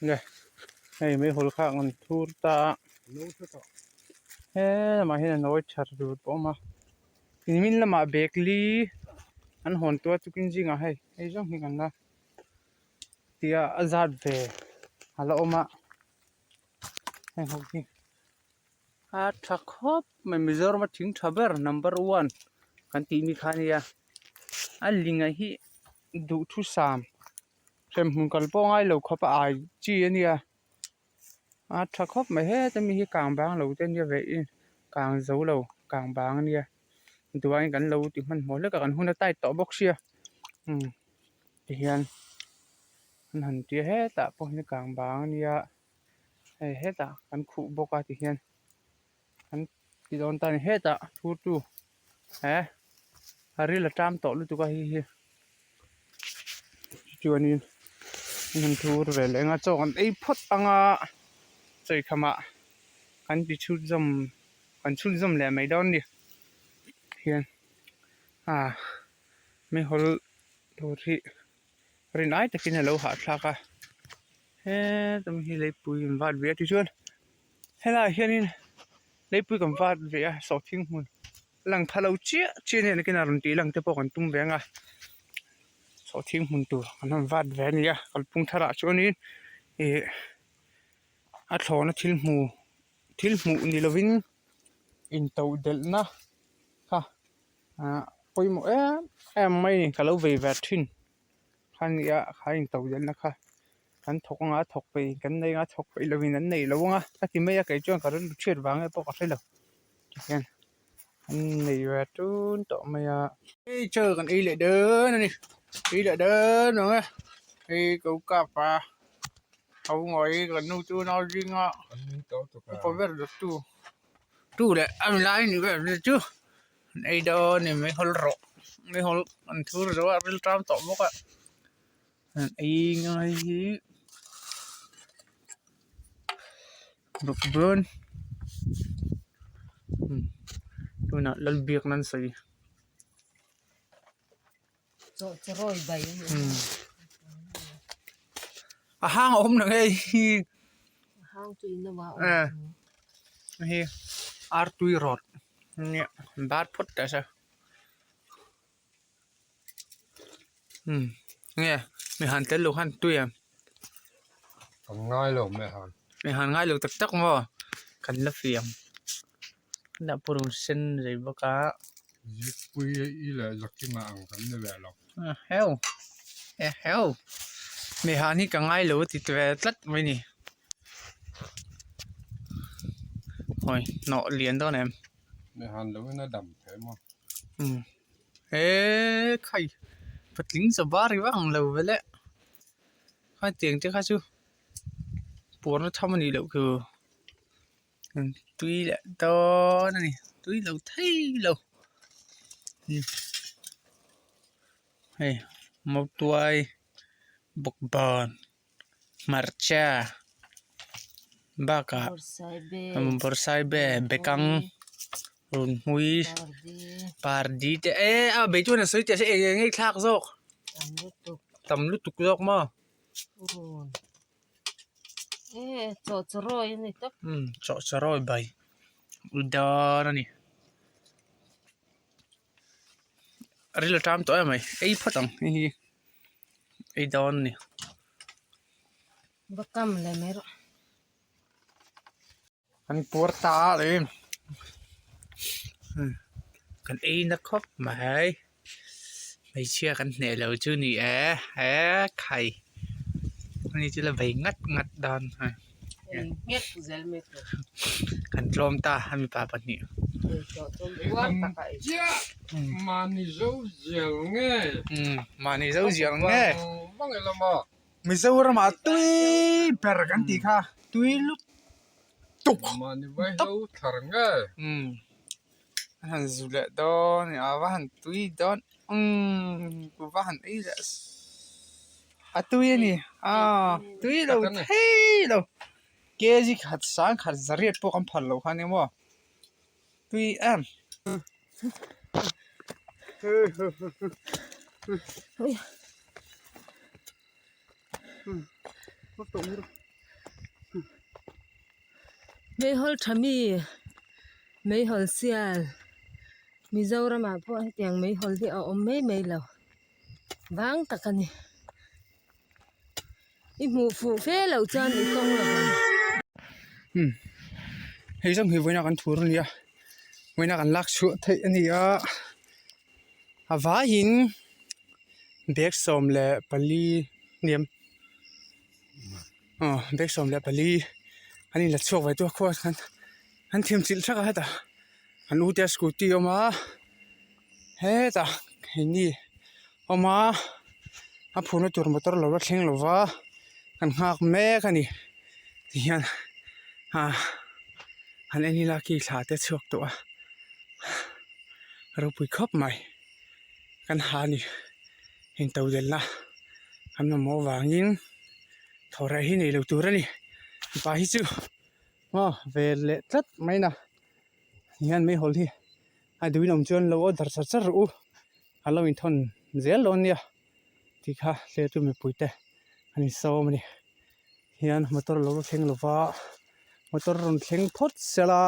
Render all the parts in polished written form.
Le hei meihawl kha an thur ta a he lamah hian a nawi tha tur pawh a awm a nimin lamah bag li an hawn tawh a tukin zingah hei hei zawng hi kan la tia a zat ve a la awm a heng ho hi a tha khawp mai Mizoram a thing tha ber number one kan tih mi kha a nia a linga hi duhthusam. Hremhmun kal pawh ngai lo khawp a ai chi a nia a tha khawp mai heta mi hi kang bang lo te ania ve i kang zo lo kang bang a nia duain kan lo ti hmanhmawh hlek a kan hun a tight tawh bawk sia umm tihian an han tia hetah pawh hian kang bang a nia hei hetah kan khuh bawk a tihian. An ti dawn ta a ni hetah thur tu he a ril a ṭam tawh lutuk a hei hi chuanin an han thur ve leh ang a chaw kan ei phawt ang a chawikhamah kan ti chhunzawm kan chhunzawm leh mai dawn a ni hian ah meihawl tur hi rin ai takin a lo hahthlak a heta mi hi leipui in vat ve a tichuan. Helaiah hianin leipui kan vat ve a sawhthing hmun lang pha lo chiah chiah nen nakinah rawn tih lang te pawh kan tum ve ang a sawhthing hmun tur kan rawn vat ve a ni a kalphung tharah chuanin ih a thlawhna thil hmu thil hmuh ni lovin intodelhna kha ah pawimawh em em mai a ni ka lo vei ve thin kha a ni a kha intodelhna kha. Kan thawk anga thawk peih kan nei anga thawk peih lovin an nei lo anga ka ti mai a kei chuan ka rilru chhiat vang nge pawh ka hre lo tikhian an nei ve tun tawh mai a. Hei chaw kan ei leh dawn a ni ei leh dawn ang e hei ko kap a ho ngawi kan nu chu nau zinga upa ber tu tu leh a milai ni ber chu an ei dawn a ni meihawl rawh meihawl an thur zo a ril ṭam tawh bawk a. An ei ngai hi bawkbawn tunah Lalbiak nan sawi a hang a awm lo hei hi hei artui rawt nia bar phawt teh se. Umm nge mi han tel lo khan tui em kan ngai lo mi han mi han ngai lo tak tak maw kan la fiam dah purun sen zai bawk a zikpui i leh zakima ang kan ni ve lo heu eheu mi han hi ka ngai lo a ti ve tlat mai ni hawi hnawh lian dawn em mi han lo in a dam thei maw umm. Eee khai patling chawba ri vak ang lo ve le khatiang te kha chu puarna tham a nih loh chu tui leh dawn a ni tui lo thei lo hei mautuai bawkbawn hmarcha bakah bawrhsaibe bekang runhmui pardi te eh a bei chuan a sawi teh se eng eng nge thlak zawk tam lutuk zawk maw umm chawhchawrawi bai dawn a ni. Ril a ṭam tawh em mai ei phawt ang hei hi ei dawn a ni. An puar ta a leh kan ei na khawp mai hmeichhia kan hneh lo chu ni e he khai ani chu la vei ngat ngat dawn a. Kan tlawm ta a mipa pahnih. Mahni zo zial nge. Mizoramah tui ber kan tih kha tui lutuk a han zu leh dawn a va han tui dawn umm va han ei leh a tui a ni aw tui lo thei lo kg khat sang khat zariat pawh kan phal loh kha nia maw tui em. Meihawl tha mi meihawl sial Mizoramah pawh hetiang meihawl hi a awm mai mai lo vang tak a ni i hmuh fuh fe loh chuan i tawng lo ang. Umm hei zawng hi vawiina kan thur a nia vawiina kan lak chhuah theih a ni a a vaiin bag 14 hniam. Aw bag 14 an inla chhuak ve tawh a khua khan an thim chilh thak a hetah an u te scooty a awm a hetah keini awm a a phurna tur motor lo la thleng lo va kan nghak mek a ni tihian ah han en ila khi thla te a chhuak tawh a ropui khawp mai kan ha a ni intodelhna an mamawh avangin thaw reh hi nei lo tur a ni mipa hi chu aw ve leh tlat mai na hian meihawl hi a duhin awm chuan lo order char char rawh u a lo inthawn zel dawn nia tih kha hliahtu mipui te an insawm a ni hian motor lo thleng lo va motor rawn thleng phawt sela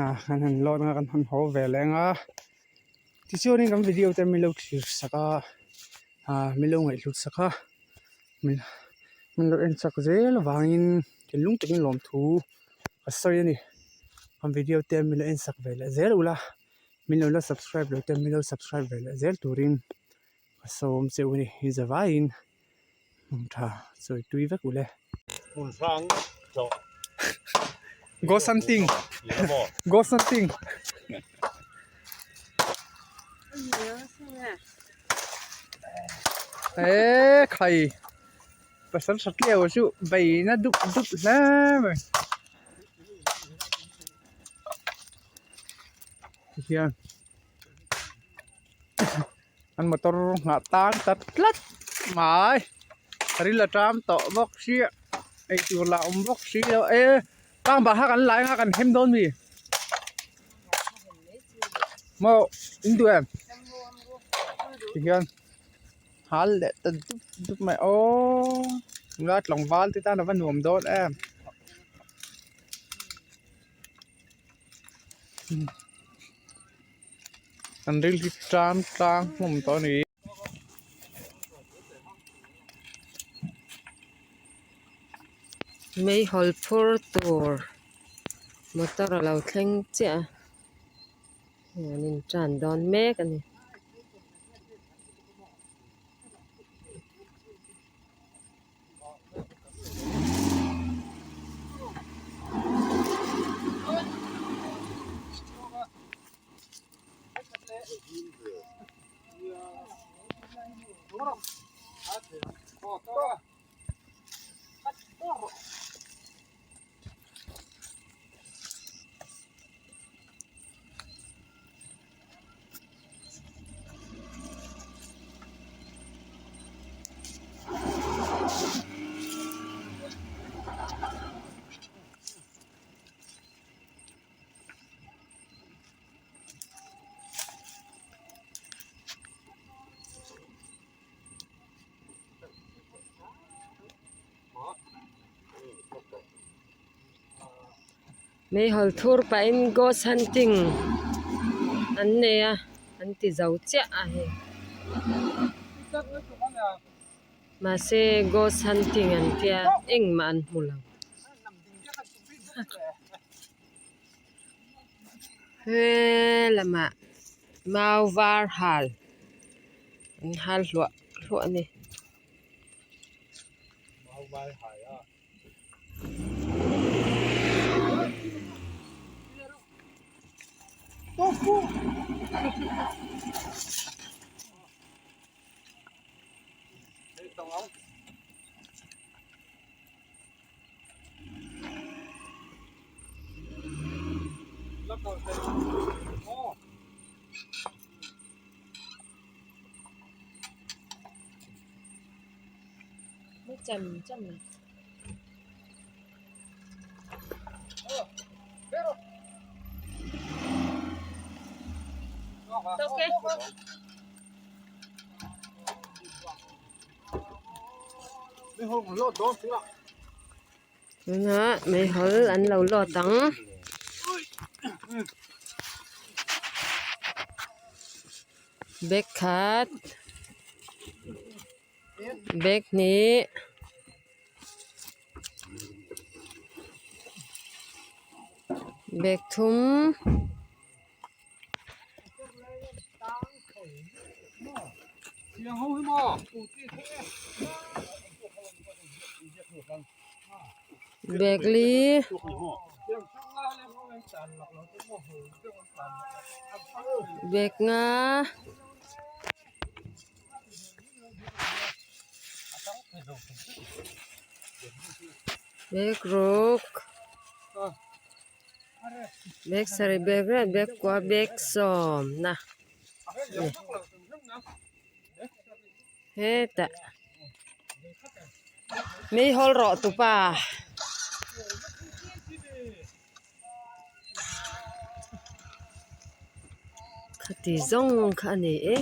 ah kan han load anga kan han haw ve leh anga tichuanin kan video te min lo thlir sak a ah min lo ngaihhlut sak a min min lo en chak zel avangin thinlung takin lawmthu ka sawi a ni kan video te min lo en sak ve leh zel ula min lo la subscribe lo te min lo subscribe ve leh zel turin ka sawm che u a ni i zavaiin hmun tha chawi tui vek ule. Hmun hrang tlawh. Go something. Go something. Eee khai pasal tha tleu chu beina dup dup hle mai tihian an motor nghah tan ta tlat mai ril a ṭam tawh bawk sia eitur lah awm bawk si lo e tlang bah kha kan lai anga kan hem dawn mi maw in duh em tihian hal leh ta dup dup mai aww nula tlangval te tan a va nuam dawn em. An ril hi tan tlang hlawm tawh a ni. Meihawl phur tur motor a lo thleng chiah a hei an in tan dawn mek a ni. Meihawl thur pahin ghost hunting an nei a an ti zo chiah a hei mahse ghost hunting an tia engmah an hmu lo. He lamah mau var hal an hal hluah hluah a ni. Chăm chăm này. Ok. Tunah meihawl an lo lawt ang. Bag khat bag hnih bag thum. Bag li bag nga bag ruk. Bag sarih bag riat bag kua bag sawmna a ni hetah meihawl rawh tupa khati zawng kha a ni e.